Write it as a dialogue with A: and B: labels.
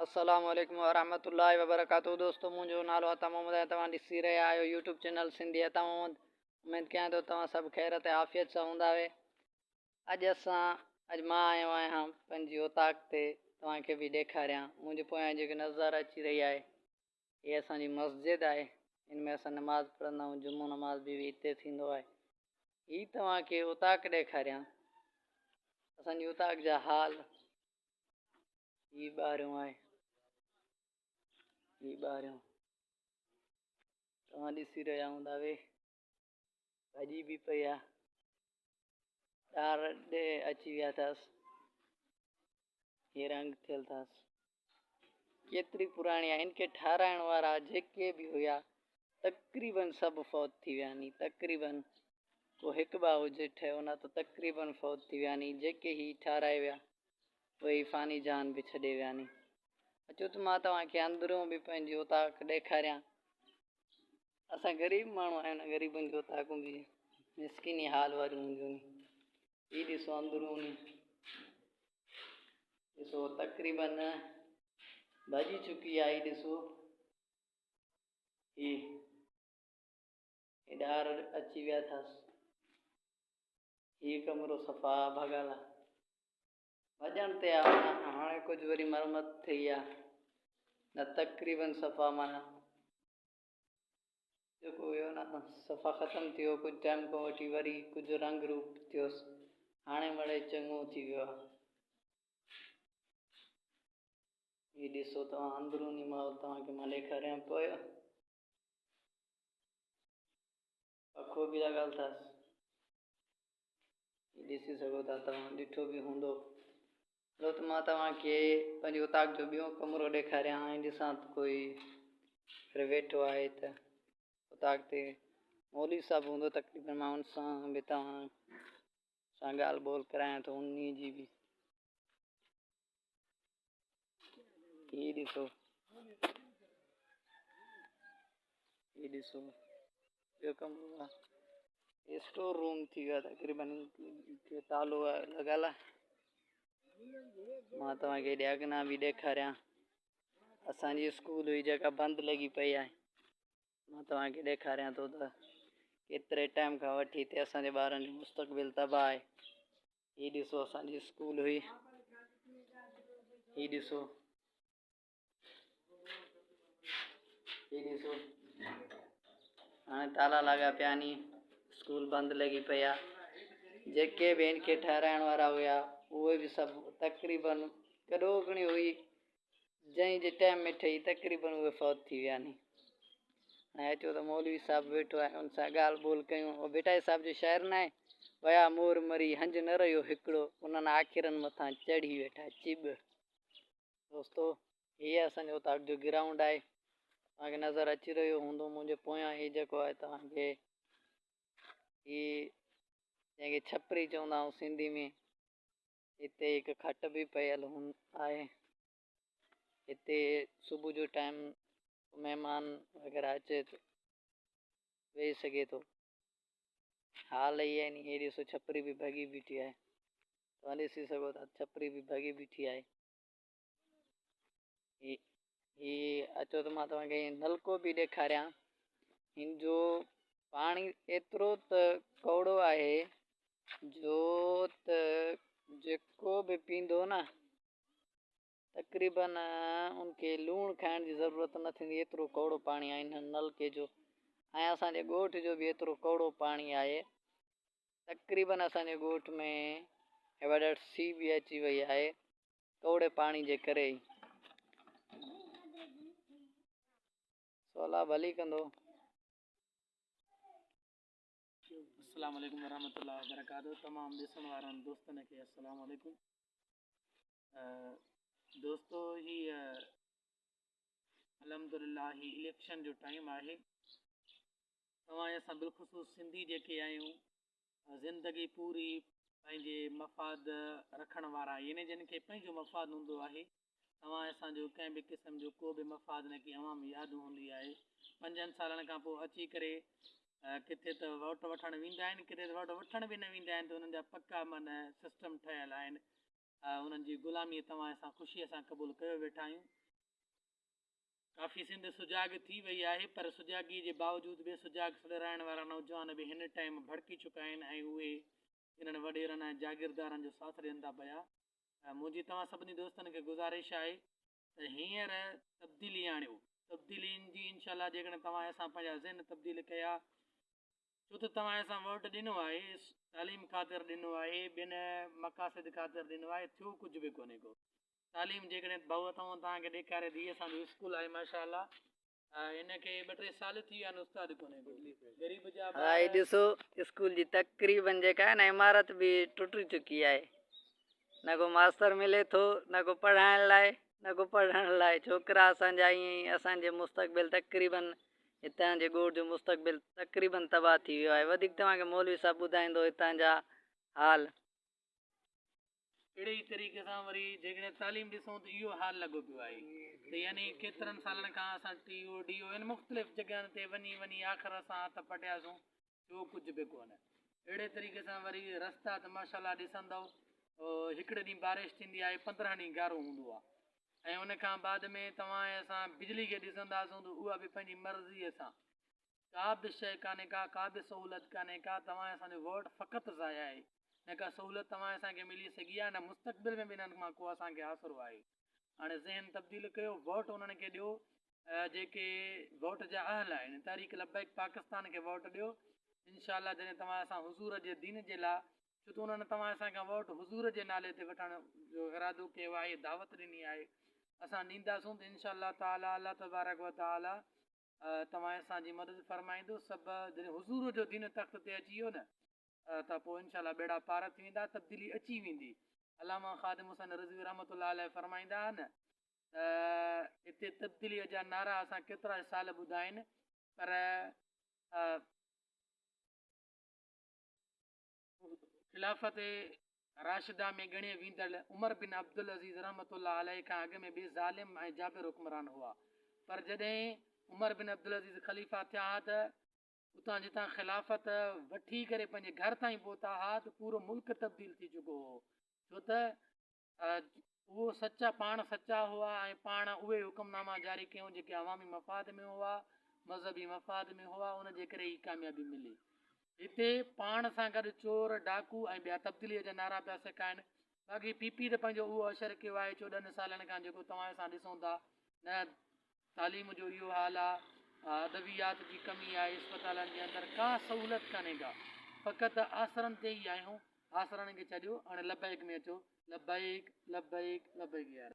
A: السلام عليڪم ورحمة الله وبرڪاته دوستو منهنجو نالو عطا محمد آهي توهان ڏسي رهيا آهيو يوٽيوب چينل سنڌي عطا محمد اميد ڪيان ٿو توهان سڀ خير تي عافيت سان هوندا وي اڄ اسان اڄ مان آيو آهيان پنهنجي اوطاق تي توهان کي به ڏيکاريان منهنجي پويان جيڪي نظر اچي رهي آهي هي اسان جي مسجد آهي ان ۾ اسان نماز پڙهندا آهيون جمعو نماز به هتي ٿيندو آهي هي توهان کي اوطاق ڏيکاريان اسان جي اوطاق جا حال هي ٻاريون آهي هي ٻاريون توهان ڏسي رهيا هوندا وي ڀڄي به پئي آ ڏار ڏي اچي ويا اٿس هي رنگ ٿيل اٿس ڪيتري پراڻي آهي ان کي ٺاراهڻ وارا جيڪي به هيا تقريبن سڀ فوت ٿي ويا ني تقريبن ڪو هڪ ٻه هجي ٺهيو نه ته تقريبن فوت ٿي ويا ني جيڪي هي ٺاراهي ويا اهي ئي فاني جهان به ڇڏي ويا ني. اچو ته مان توهان کي اندريون به پنهنجي اوطاق ڏيکاريان. اسان غريب ماڻهو آهيون نه غريبن جون اوطاقون به مسڪيني حال واريون هونديون ني. هي ڏسو اندروني ڏسو تقريبن ڀڄي چڪي آهي ڏسو هي ڏار اچي ويا اٿس. هي ڪمرو صفا ڀڳل آ. ڀڄڻ تي آ هاڻي ڪجهه وري مرمت ٿي آ نه تقريبن صفا معنيٰ جيڪو هيو نه صفا ختم ٿي ويو ڪجهه ٽائيم کان وٺي وري ڪجهه رنگ روپ ٿيس هاڻي مڙئي چڱو ٿي ويو آ. هي ڏسو توهان اندروني ماحول توهان کي مان ڏيکاريان پيو. پکو به لڳل اٿس. ڏسي سگهو ٿا توهان ڏٺو به هوندو. هلو ته مان توهان کي پنهنجي اوطاق جو ٻيو ڪمرو ڏيکاريان ۽ ڏسان ته ڪوئي ويٺو آهي ته اوطاق تي مولوي صاحب هوندو تقريبن مان ان سان به توهان سان ڳالهه ٻولهه ڪرايان ٿو انهي جي به هي ڏسو هي ڏسو ٻيو ڪمرو آ هي اسٽور روم ٿي ويو تقريبن کي تالو لڳل آ مان توهان کي هيڏي اڳنا به ڏيکاريان اسان جي اسڪول هئي جيڪا بند لڳي پئي آهي مان توهان کي ڏيکاريان ٿو ته ڪيتري ٽائيم کان وٺي هتي اسان جي ٻارن جو مستقبل تباهه آهي هي ڏسو اسان جي اسڪول هئي هي ڏسو هي ڏسو هاڻي تالا لڳا پيا ني اسڪول بند لڳي پئي آ جيڪي به هن کي ٺهرائڻ وارا هيا اهي به سڀ تقريبن ڪڏهوڪڻي هئي جنهن جي ٽائيم ۾ ٺهي تقريبن اهي فوت ٿي ويا ني هاڻي اچو ته مولوي صاحب ويٺو آهي ان سان ڳالهه ٻولهه ڪيون او ڀٽائي صاحب جو شعر ناهي ويا مور مري هنج نه رهيو هڪڙو انهن آکيرن مٿان چڙهي ويٺا چٻ دوستو هي اسان جو اوطاق جو گرائونڊ آهي توهان کي نظر اچي رهيو هوندو منهنجي پويان هي جيڪو آهي توهان کي هي جنهن کي ڇپري چوندا آهيون سنڌي ۾ هتي هڪ کٽ به پيل آهي. هتي صبح جو ٽائيم مهمان وغيره اچي ته ويهي سگهي ٿو. حال هي آهي ني هي ڏسو ڇپري به ڀڳي بيٺي آهي. توهان ڏسي سگهو ٿا ڇپري به ڀڳي بيٺي آهي. هي هي اچو ته مان توهان کي نلڪو به ڏيکاريان. هن جو پاڻي ايترو ته ڪوڙو آهي جو ته جيڪو به پيندو نه تقريبن ان کي لوڻ کائڻ جي ضرورت نه ٿيندي ايترو ڪوڙو پاڻي آهي هن نلڪي جو ۽ اسان جي ڳوٺ جو به ايترو ڪوڙو پاڻي آهي تقريبن اسان جي ڳوٺ ۾ هيپاٽائٽس سي به اچي وئي آهي ڪوڙي پاڻي جي ڪري ئي. سو الله ڀلي ڪندو.
B: السلام عليڪم ورحمة الله وبرڪاته تمام ڏسڻ وارن دوستن کي السلام عليڪم دوستو هي الحمدلله هي اليڪشن جو ٽائيم آهي توهان اسان بالخصوص سنڌي جيڪي آهيون زندگي پوري پنهنجي مفاد رکڻ وارا يعني جن کي پنهنجو مفاد هوندو آهي توهان اسان جو ڪنهن به قسم جو ڪو به مفاد نه ڪي عوام ياد هوندي آهي پنجن سالن کان پوء اچي ڪري ڪٿي ته ووٽ وٺڻ ويندا آهن ڪٿي ته ووٽ وٺڻ به نه ويندا آهن ته انهن جا پڪا من سسٽم ٺهيل آهن انهن جي غلامي توهان اسان خوشي سان قبول ڪيو ويٺا آهيون. ڪافي سنڌ سجاڳ ٿي وئي آهي پر سجاڳي جي باوجود به سجاڳ سڏرائڻ وارا نوجوان به هن ٽائيم ڀڙڪي چڪا آهن ۽ اهي انهن وڏيرن ۽ جاگيردارن جو ساٿ ڏين ٿا پيا. منهنجي توهان سڀني دوستن کي گذارش آهي ته هينئر تبديلي آڻيو. تبديلي ايندي انشاء الله جيڪڏهن توهان اسان پنهنجا ذهن تبديل ڪيا ڇو ته توهان اسان ووٽ ڏنو آهي تعليم خاطر ڏنو آهي ٻين مقاصد خاطر ڏنو آهي ٿيو ڪجهه به ڪونهي ڪو. تعليم جيڪڏهن ڀؤ اٿئون توهان کي ڏيکاري ٿي اسان جو اسڪول آهي ماشاء الله هن کي ٻه ٽي سال ٿي ويا آهن استاد ڪونهي ڪو غريب جا
A: ها هي ڏسو اسڪول جي تقريبن جيڪا آهي نه عمارت به ٽٽي چڪي آهي نه ڪو ماستر ملي ٿو نه ڪو پڙهائڻ لاء نه ڪو پڙهڻ لاء ڇوڪرا اسان جا ائين ئي اسان جي مستقبل تقريبن هتان جي ڳوٺ جو مستقبل تقريبن تباهه ٿي ويو آهي وڌيڪ توهان کي مولوي صاحب ٻڌائيندو هتان جا حال.
B: اهڙي ئي طريقي سان وري جيڪڏهن تعليم ڏسون ته اهو حال لڳو پيو آهي ته يعني ڪيترن سالن کان اسان ٽي او ڊي او ان مختلف جڳهن تي وڃي وڃي آخر اسان هٿ پٽياسون ٿيو ڪجهه به ڪونه اهڙي طريقي سان وري رستا ته ماشاء الله ڏسندو هڪڙي ڏينهن بارش ٿيندي آهي 15 ڏينهن گارو هوندو آهي ۽ ان کان بعد ۾ توهان اسان بجلي کي ڏسنداسون ته اها به پنهنجي مرضيء سان ڪا به شيء ڪانهي ڪا، ڪا به سهولت ڪانهي ڪا، توهان اسان جو ووٽ فقط ضايع آهي، نه ڪا سهولت توهان اسان کي ملي سگهي آهي نه مستقبل ۾ به انهن مان ڪو اسان کي آسرو آهي. هاڻي ذهن تبديل ڪيو، ووٽ انهن کي ڏيو جيڪي ووٽ جا اهل آهن، تحريڪ لبيڪ پاڪستان کي ووٽ ڏيو، انشاء الله جڏهن توهان اسان حضور جي دين جي لاء، ڇو ته انهن توهان اسان کان ووٽ حضور جي نالي تي وٺڻ جو ارادو ڪيو آهي، دعوت ڏني آهي، اسان ڏينداسون ته انشاء الله تعالي الله تبارڪ وتعالي توهان اسان جي مدد فرمائيندو سڀ جڏهن حضور جو دين تخت تي اچي ويو نه ته پوء انشاء الله ٻيڙا پار ٿي ويندا تبديلي اچي ويندي علامه خادم حسين رضوي رحمت الله عليه فرمائيندا آهن ته هتي تبديلي جا نعرا اسان ڪيترا سال ٻڌا آهن پر خلافت راشده ۾ ڳڻي ويندڙ عمر بن عبدالعزيز رحمة الله عليه کان اڳ ۾ به ظالم ۽ جابر حڪمران هئا پر جڏهن عمر بن عبدالعزيز خليفا ٿيا ها ته اتان جتان خلافت وٺي ڪري پنهنجي گهر تائين پهتا ها ته پورو ملڪ تبديل ٿي چڪو هو ڇو ته اهو سچا پاڻ سچا هئا ۽ پاڻ اهي حڪم ناما جاري ڪيون جيڪي عوامي مفاد ۾ هئا، مذهبي مفاد ۾ هئا، ان جي ڪري ئي ڪاميابي ملي. هتي پاڻ سان گڏ چور، ڊاڪو ۽ ٻيا تبديليء جا نعرا پيا سکائن. باقي پي پي ته پنهنجو اهو حشر ڪيو آهي 14 سالن کان جيڪو توهان اسان ڏسون ٿا نه تعليم جو اهو حال آ، ادويات جي ڪمي آهي، اسپتالن جي اندر ڪا سهولت ڪانهي ڪا، فقط آسرن تي ئي آهيون، آسرن کي ڇڏيو هاڻي لبيڪ ۾ اچو، لبيڪ لبيڪ لبيڪ يار.